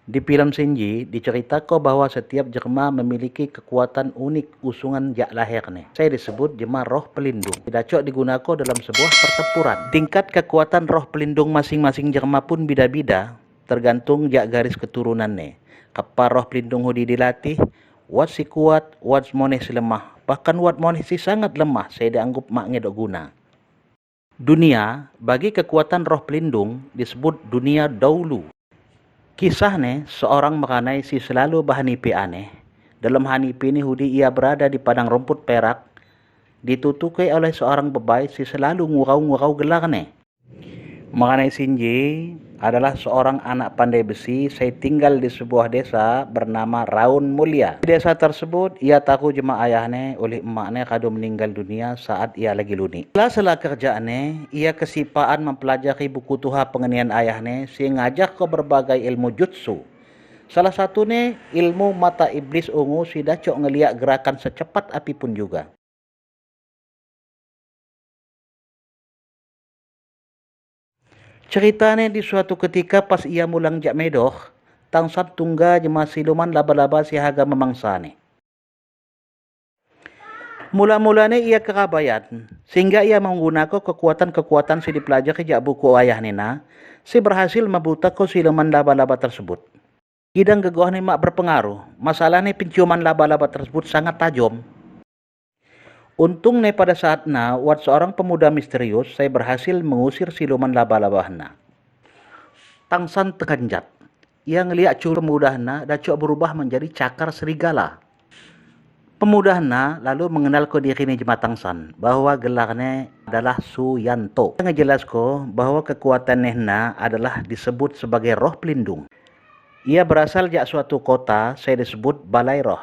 Di film Shinji diceritakan bahwa setiap jelma memiliki kekuatan unik usungan jak lahirnya. Saya disebut jema roh pelindung. Dacok digunakan dalam sebuah pertempuran. Tingkat kekuatan roh pelindung masing-masing jelma pun beda-beda, tergantung jak garis keturunannya. Kapa roh pelindung hudi dilatih, wat si kuat, wat moneh si lemah. Bahkan wat moneh si sangat lemah, saya dianggap mak ngedok guna. Dunia bagi kekuatan roh pelindung disebut dunia daulu. Kisahnya seorang meranai si selalu bahanipi aneh. Dalam hanipi ini hudi ia berada di padang rumput perak, ditutuki oleh seorang bebai si selalu ngurau-ngurau gelarnya. Meranai Shinji adalah seorang anak pandai besi saya tinggal di sebuah desa bernama Raun Mulia. Di desa tersebut ia tahu jemaah ayahnya oleh emaknya kado meninggal dunia saat ia lagi luni. Sela-sela kerjaannya ia kesipaan mempelajari buku tuha pengenian ayahnya sehingga ngajak ke berbagai ilmu jutsu. Salah satunya ilmu mata iblis ungu si dacok ngeliak gerakan secepat api pun juga. Ceritanya di suatu ketika pas ia mulang jak medoh, tangsat tungga jema siluman laba-laba si haga memangsane. Mula-mulanya ia kerabayan, sehingga ia menggunakan kekuatan-kekuatan si dipelajari jak buku ayah nena, si berhasil membutakan siluman laba-laba tersebut. Kidang gegoh ni mak berpengaruh, masalahnya penciuman laba-laba tersebut sangat tajam. Untung nih pada saat na, wat seorang pemuda misterius, saya berhasil mengusir siluman laba-laba na. Tangsan terkanjat. Ia ngeliat cul pemuda na, dacok berubah menjadi cakar serigala. Pemuda na lalu mengenal ko diri ni jema Tangsan, bahwa gelarnya adalah Suyanto. Ia ngejelas ko bahwa kekuatan nehna adalah disebut sebagai roh pelindung. Ia berasal jak suatu kota, saya disebut Balai Roh.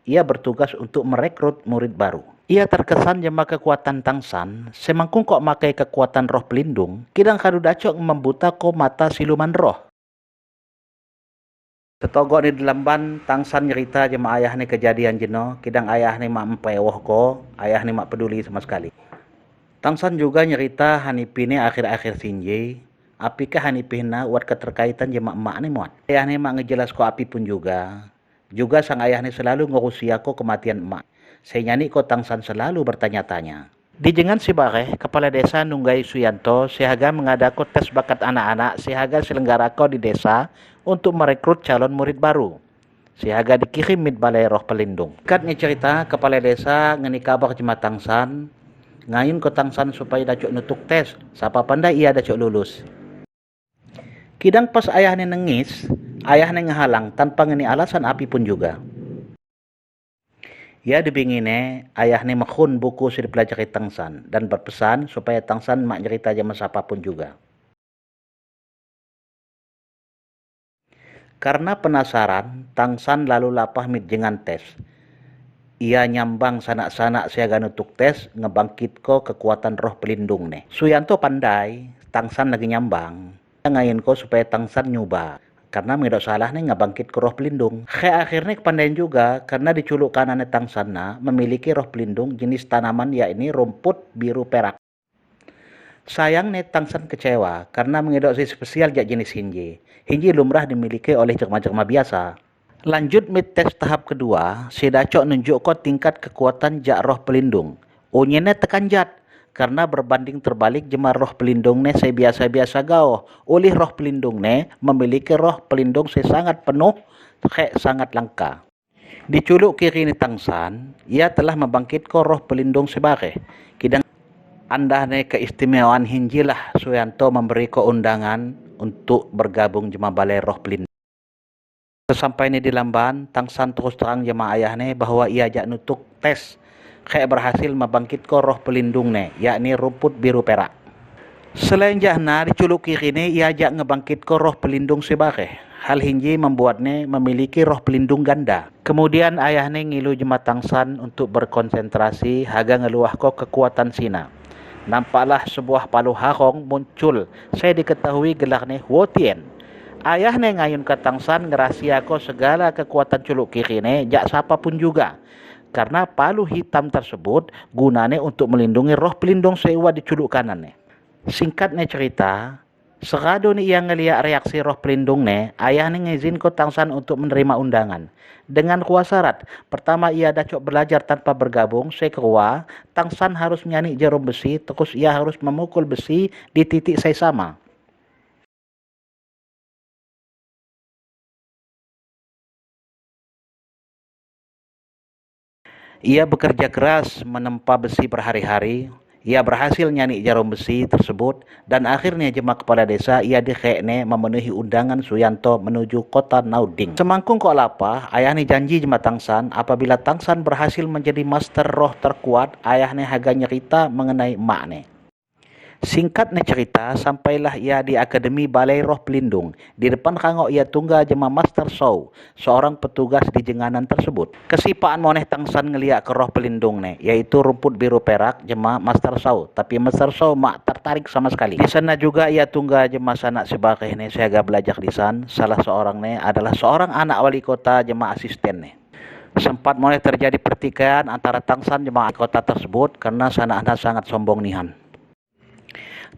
Ia bertugas untuk merekrut murid baru. Ia terkesan jema kekuatan Tangsan, semangkung kok makai kekuatan roh pelindung, kidang kadu dacok membuta ko mata siluman roh. Tetogok di dalam ban, Tangsan nyerita jema ayah ni kejadian jeno, kidang ayah ni mak empewoh ko, ayah ni mak peduli sama sekali. Tangsan juga nyerita hanipi ni akhir-akhir sinji, apikah hanipi na wat keterkaitan jema emak ni muat. Ayah ni mak ngejelas ko api pun juga. Juga sang ayah ni selalu ngurusi aku kematian emak. Saya nyanyi ko Tangsan selalu bertanya-tanya. Di jengan Sibareh, kepala desa Nunggai Suyanto, sihaga mengadakan tes bakat anak-anak sihaga selenggarakan di desa untuk merekrut calon murid baru. Sihaga dikirim mit balai roh pelindung. Katnya cerita, kepala desa ngeni kabar jema Tangsan, ngayun ke Tangsan supaya dacok nutuk tes, siapa pandai ia dacok lulus. Kidang pas ayahnya nengis, ayahnya ngehalang tanpa ngeni alasan api pun juga. Ya dibingine, ayahnya mekhun buku si dipelajari Tangsan dan berpesan supaya Tangsan mak nyerita jama siapa pun juga. Karena penasaran, Tangsan lalu lapah mit jengan tes. Ia nyambang sanak-sanak siaga nutuk tes ngebangkit ko kekuatan roh pelindung nih. Suyanto pandai, Tangsan lagi nyambang. Ngayin ko supaya Tangsan nyoba. Karena tidak salah nih ngebangkit ke roh pelindung. Akhirnya kepandaian juga karena diculuk kanannya Tangsana memiliki roh pelindung jenis tanaman yakni rumput biru perak. Sayang nih Tangsan kecewa karena mengidok si spesial jak jenis hinji. Hinji lumrah dimiliki oleh jelma-jelma biasa. Lanjut mit tes tahap kedua, si dacok nunjuk ko tingkat kekuatan jak roh pelindung. Unyene tekan jat. Karena berbanding terbalik jema roh pelindung ne saya biasa-biasa gauh. Oleh roh pelindung ne memiliki roh pelindung saya sangat penuh, kayak sangat langka. Diculuk kiri ni Tangsan, ia telah membangkit ko roh pelindung sebare. Kidang anda ne keistimewaan hinjilah Suyanto memberi ko undangan untuk bergabung jema balai roh pelindung. Sesampai ni di Lamban, Tangsan terus terang jema ayah ne bahwa ia jak nutuk tes kayak berhasil membangkit ko roh pelindung ne, yakni rumput biru perak. Selain jahna diculuk kiri ne, ia jak ngebangkit ko roh pelindung sebare. Hal hinji membuatnya memiliki roh pelindung ganda. Kemudian ayahnya ngilu jema Tangsan untuk berkonsentrasi haga ngeluah ko kekuatan sina. Nampaklah sebuah palu harong muncul. Saya diketahui gelarnya Huotien. Ayahnya ngayun ke Tangsan ngerasia ko segala kekuatan culuk kiri ne, jak siapa pun juga. Karena palu hitam tersebut gunanya untuk melindungi roh pelindung sewa di culuk kanannya. Singkatnya cerita, Seradu ni ia ngeliak reaksi roh pelindung ne, ayah ni ngizin ko Tangsan untuk menerima undangan. Dengan dua syarat. Pertama, ia dacok belajar tanpa bergabung. Kedua, Tangsan harus nyanik jarum besi, terus ia harus memukul besi di titik saya sama. Ia bekerja keras menempa besi berhari-hari. Ia berhasil nyanik jarum besi tersebut dan akhirnya jema kepala desa ia dikekne memenuhi undangan Suyanto menuju kota Nauding. Semangkung kok lapah, ayah ni janji jema Tangsan apabila Tangsan berhasil menjadi master roh terkuat, ayah ni haga nyerita mengenai mak ni. Singkatnya cerita, sampailah ia di Akademi Balai Roh Pelindung. Di depan kangok ia tunggal jema Master Sow, seorang petugas di jenganan tersebut. Kesipaan moneh Tangsan ngeliak ke roh pelindung ne, yaitu rumput biru perak jema Master Sow. Tapi Master Sow mak tertarik sama sekali. Di sana juga ia tunggal jema sanak sebakeh ne, siaga belajar di san. Salah seorang ne adalah seorang anak wali kota jema asisten ne. Sempat moneh terjadi pertikaian antara Tangsan jema kota tersebut karena sanak-anak sangat sombong nihan.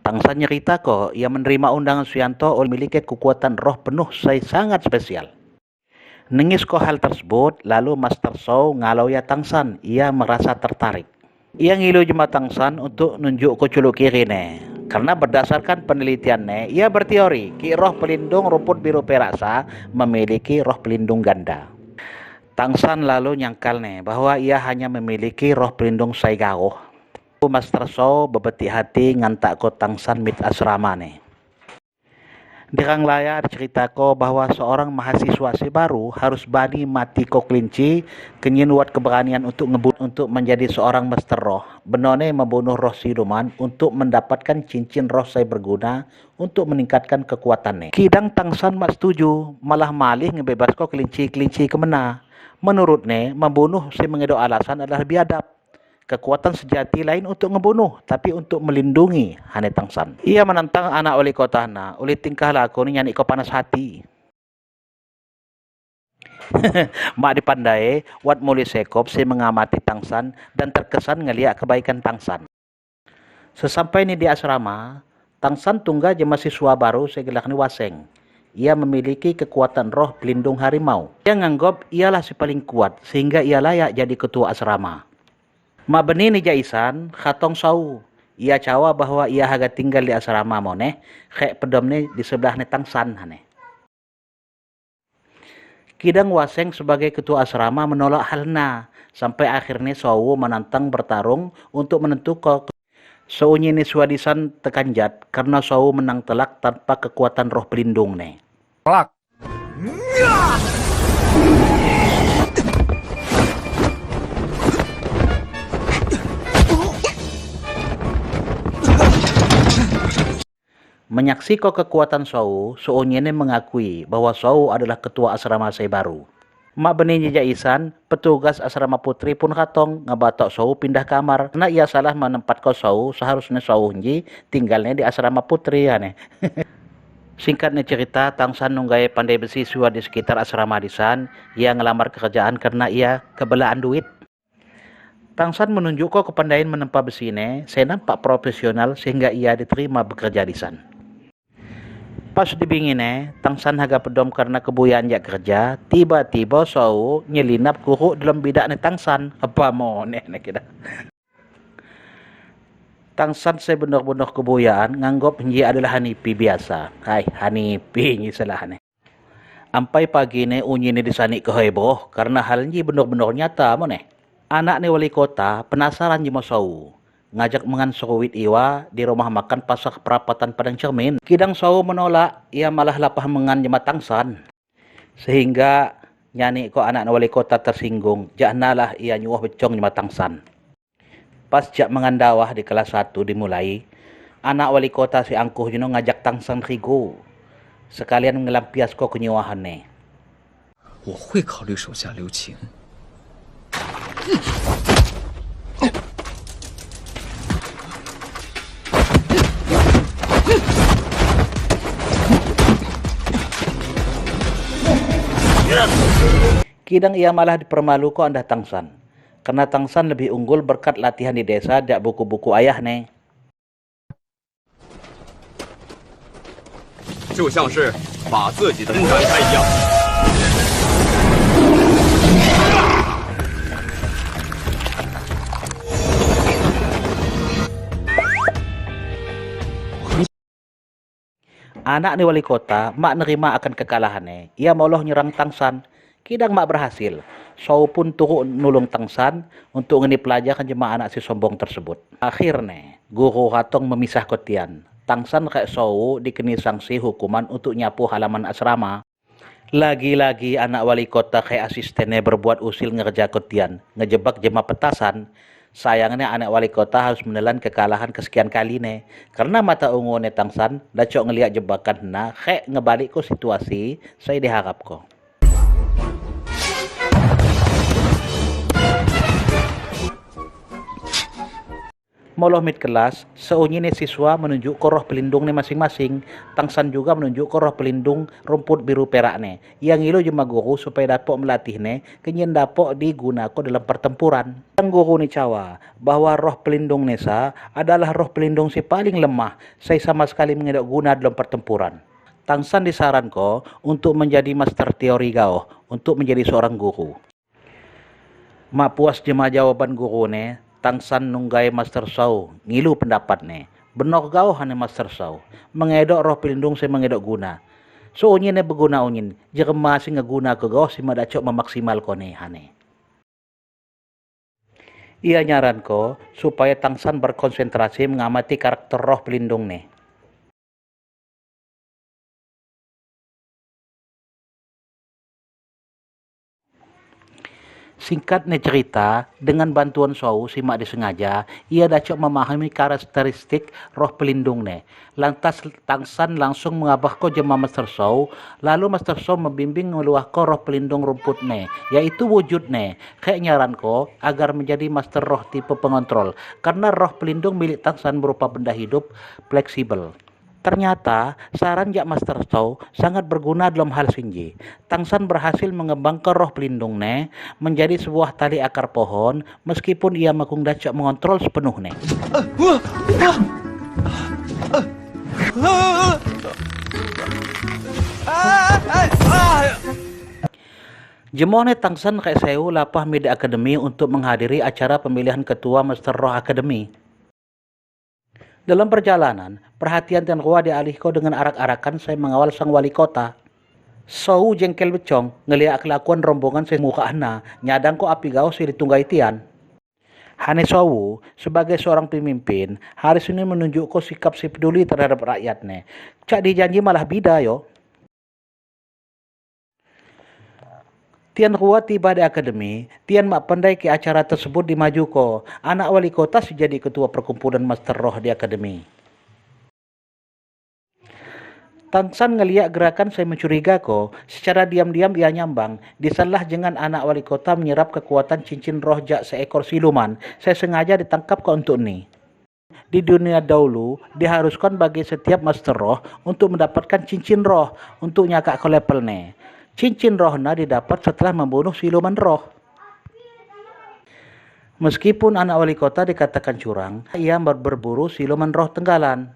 Tangsan nyerita kok ia menerima undangan Suyanto oleh memiliki kekuatan roh penuh saya sangat spesial. Nengis ko hal tersebut, lalu Master Sow ngalau ya Tangsan, ia merasa tertarik. Ia ngilu jema Tangsan untuk nunjuk ke culuk kiri ne. Karena berdasarkan penelitiannya, ia berteori ki roh pelindung rumput biru perasa memiliki roh pelindung ganda. Tangsan lalu nyangkal ne bahwa ia hanya memiliki roh pelindung saigaroh. Master Sow bebeti hati ngantak ko Tangsan mit asrama ne. Dirang layar cerita ko bahwa seorang mahasiswa si baru harus bani mati ko kelinci kenyin wat keberanian untuk ngebut untuk menjadi seorang master roh. Benone membunuh roh siluman untuk mendapatkan cincin roh saya berguna untuk meningkatkan kekuatannya. Kidang Tangsan mak setuju, malah malih ngebebas ko kelinci-kelinci kemena. Menurutnya membunuh si mengedok alasan adalah biadab. Kekuatan sejati lain untuk ngebunuh, tapi untuk melindungi Hane Tangsan. Ia menentang anak wali kota na, oleh tingkah laku ni nyanik ko panas hati. Mak dipandai, wat muli sekop si mengamati Tangsan dan terkesan ngeliak kebaikan Tangsan. Sesampai ni di asrama, Tangsan tunggal je mahasiswa baru segelak ni Waseng. Ia memiliki kekuatan roh pelindung harimau. Ia nganggap ialah si paling kuat sehingga ia layak jadi ketua asrama. Mak beni ni jaisan khatong sau. Ia cawa bahwa ia haga tinggal di asrama moneh, khek pedom ni di sebelah ni Tangsan hane. Kidang Waseng sebagai ketua asrama menolak halna sampai akhirnya Sowu menantang bertarung untuk menentukan Sounyi ni suadisan tekanjat karena Sowu menang telak tanpa kekuatan roh pelindung ne. Telak. Menyaksikan kekuatan Sowu, Soonyene mengakui bahwa Sowu adalah ketua asrama saya baru. Mak benih jaisan, petugas asrama putri pun katong ngebatok Sowu pindah kamar. Karena ia salah menempatkan Sowu, seharusnya Sowu nji tinggalnya di asrama putri ya nih. Singkatnya cerita, Tangsan nunggai pandai besi sua di sekitar asrama disan, ia ngelamar kerjaan karena ia kebelaan duit. Tangsan menunjukkan kepandaian menempa besi ini, saya nampak profesional sehingga ia diterima bekerja di san. Pas dibingine, Tangsan haga pedom karena kebuyaan jak kerja, tiba-tiba Sowu nyelinap kuruk dalam bidak ni Tangsan. Apa mau ni kita? Tangsan saya benar-benar kebuyaan, nganggap dia adalah hanipi biasa. Hai, hanipi ni salah ni. Ampai pagi ni unyi ni disanik ke heboh karena hal ni benar-benar nyata mo ni. Anak ni wali kota penasaran jema Sowu. Ngajak mengan seruit iwa di rumah makan pasar perapatan Padang Cermin. Kidang Sowu menolak, ia malah lapah mengan jema Tangsan. Sehingga nyani ko anak wali kota tersinggung, jaknalah ia nyuah becong jema Tangsan. Pas jak mengandawah di kelas 1 dimulai, anak wali kota si angkuh juno ngajak Tangsan rigo. Sekalian ngelampias ko kenyuahannya. 我会考虑手下留情。 Kidang ia malah dipermalukan anda Tangsan. Karena Tangsan lebih unggul berkat latihan di desa dak buku-buku ayah ne. 就像是把自己的展开一样。 Anak ni wali kota mak nerima akan kekalahannya. Ia mauloh nyerang Tang San. Kidang mak berhasil. Shou pun turut nulung Tang San untuk ngeni pelajaran jemaah anak si sombong tersebut. Akhirnya, guru ratong memisah kotian. Tang San kayak Shou dikeni sanksi hukuman untuk nyapu halaman asrama. Lagi-lagi anak wali kota kayak asistennya berbuat usil ngerja kotian, ngejebak jemaah petasan. Sayangnya anak wali kota harus menelan kekalahan kesekian kali ne. Karena mata ungu ne Tang San, dacok ngeliat jebakan na, kek ngebalik ko situasi, saya diharap ko. Moloh mid kelas, seunyi ne siswa menunjuk ke roh pelindung ne masing-masing. Tang San juga menunjuk ke roh pelindung rumput biru perak ne. Yang ngilu jema guru supaya dapok melatih ne, kenyen dapok digunakan dalam pertempuran. Sang guru ni cawa bahwa roh pelindung nesa adalah roh pelindung si paling lemah, saya sama sekali mengedok guna dalam pertempuran. Tang San disaran ko untuk menjadi master teori gao, untuk menjadi seorang guru. Mak puas jema jawaban guru ne, Tang San nunggai Master Shou, ngilu pendapat ne. Benor gau hane Master Shou, mengedok roh pelindung saya mengedok guna. So unyin ne berguna unyin, jerema sing ngeguna ke gau si madacok memaksimal kone hane. Ia nyaran ko supaya Tang San berkonsentrasi mengamati karakter roh pelindung ne. Singkatnya cerita, dengan bantuan Shou simak disengaja, ia dacok memahami karakteristik roh pelindung ne. Lantas Tang San langsung mengabah ko jema Master Shou, lalu Master Shou membimbing ngeluah ko roh pelindung rumput ne, yaitu wujud ne. Kayak nyaran ko agar menjadi master roh tipe pengontrol, karena roh pelindung milik Tang San berupa benda hidup fleksibel. Ternyata saran jak Master Shou sangat berguna dalam hal sinji. Tang San berhasil mengembangkan roh pelindung ne menjadi sebuah tali akar pohon meskipun ia makung dacok mengontrol sepenuhnya. Jemohne Tang San kayak sewu lapah media akademi untuk menghadiri acara pemilihan ketua Master Roh Akademi. Dalam perjalanan, perhatian Tian Hua dialihkan dengan arak-arakan saya mengawal sang wali kota. Shou jengkel becong ngeliat kelakuan rombongan saya muka ana, nyadang ko api gau si ditunggai Tian. Hane Shou sebagai seorang pemimpin harus ini menunjukkan sikap si peduli terhadap rakyatnya. Cak dijanji malah bida yo. Tian Hua tiba di akademi, Tian mak pandai ke acara tersebut dimaju ko. Anak wali kota si jadi ketua perkumpulan Master Roh di akademi. Tang San ngeliat gerakan saya mencuriga ko, secara diam-diam ia nyambang. Disalah dengan anak wali kota menyerap kekuatan cincin roh jak seekor siluman. Saya sengaja ditangkap ko untuk ni. Di dunia dahulu, diharuskan bagi setiap Master Roh untuk mendapatkan cincin roh untuk nyakak ke level ne. Cincin rohna didapat setelah membunuh siluman roh. Meskipun anak wali kota dikatakan curang, ia berburu siluman roh tenggalan.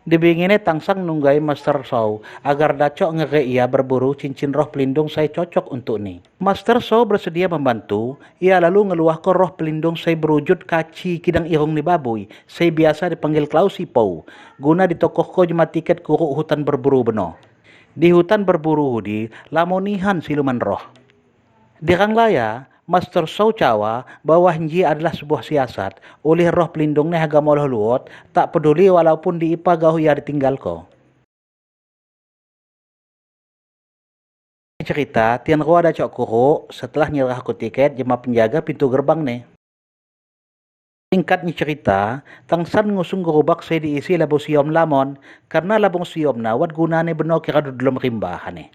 Dibingine Tang San nunggai Master Shou agar dacok ngere ia berburu cincin roh pelindung saya cocok untuk ni. Master Shou bersedia membantu, ia lalu ngeluah ke roh pelindung saya berwujud kaci kidang irung ni babui, saya biasa dipanggil Klausi Pou, guna ditokoh ko jema tiket kuruk hutan berburu beno. Di hutan berburu hudi, lamonihan siluman roh. Di Ranglaya, Master Shou cawa bahwa Henji adalah sebuah siasat oleh roh pelindungnya haga moloh luot tak peduli walaupun di ipa gauh ia ditinggal ko. Cerita Tian Hua ada cok kuru setelah nyerah ku tiket jema penjaga pintu gerbang ne. Singkatnya cerita, Tang San ngusung gerobak saya diisi labung siom lamon karena labung siom nawat gunane beno kira dalam rimba hane.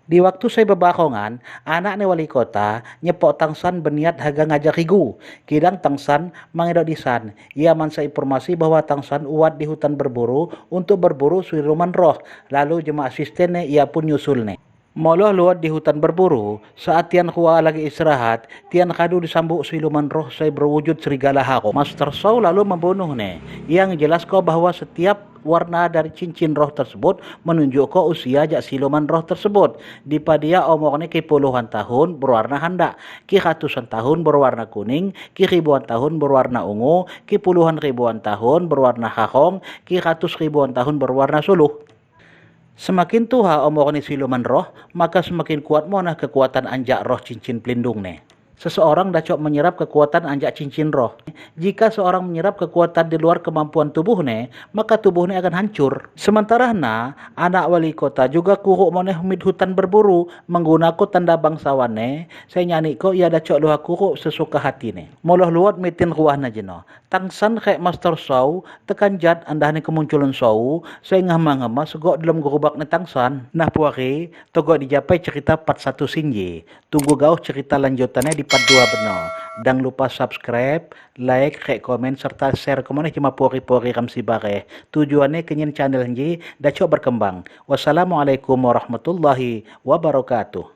Di waktu saya bebakongan, anak ne wali kota nyepok Tang San berniat haga ngajak rigu. Kidang Tang San mangedok disan. Ia mansa informasi bahwa Tang San uat di hutan berburu untuk berburu siluman roh. Lalu jemaah asistennya ia pun nyusul ne. Moloh luat di hutan berburu, saat Tian Hua lagi istirahat, Tian kadu disambuk siluman roh saya berwujud serigala haro. Master Shou lalu membunuh ne. Yang jelas kau bahwa setiap warna dari cincin roh tersebut menunjukkan usia jak siluman roh tersebut. Di padia umurnya ki puluhan tahun berwarna hendak, ki ratusan tahun berwarna kuning, ki ribuan tahun berwarna ungu, ki puluhan ribuan tahun berwarna harong, ki ratus ribuan tahun berwarna suluh. Semakin tua umur ni siluman roh, maka semakin kuat monah kekuatan anjak roh cincin pelindung ne. Seseorang dacok menyerap kekuatan anjak cincin roh. Jika seorang menyerap kekuatan di luar kemampuan tubuhnya, maka tubuhnya akan hancur. Sementara na, anak wali kota juga kuruk moneh mid hutan berburu, menggunakan tanda bangsawane, saya nyani ko ia dacok luha kuruk sesuka hati ne. Moloh luat mitin ruah na jeno. Tangsan kayak Master Shou, tekan jat andah ni kemunculan Shou, saya ngama-ngama segok dalam gerobak ne Tangsan. Nah puari, togok dijapai cerita part 1 sinji. Tunggu gauh cerita lanjutannya di part 2 benar. Dan lupa subscribe, like, komen, serta share kemana cuma pori-pori ramsi bare. Tujuannya kenyin channel nji dacok berkembang. Wassalamualaikum warahmatullahi wabarakatuh.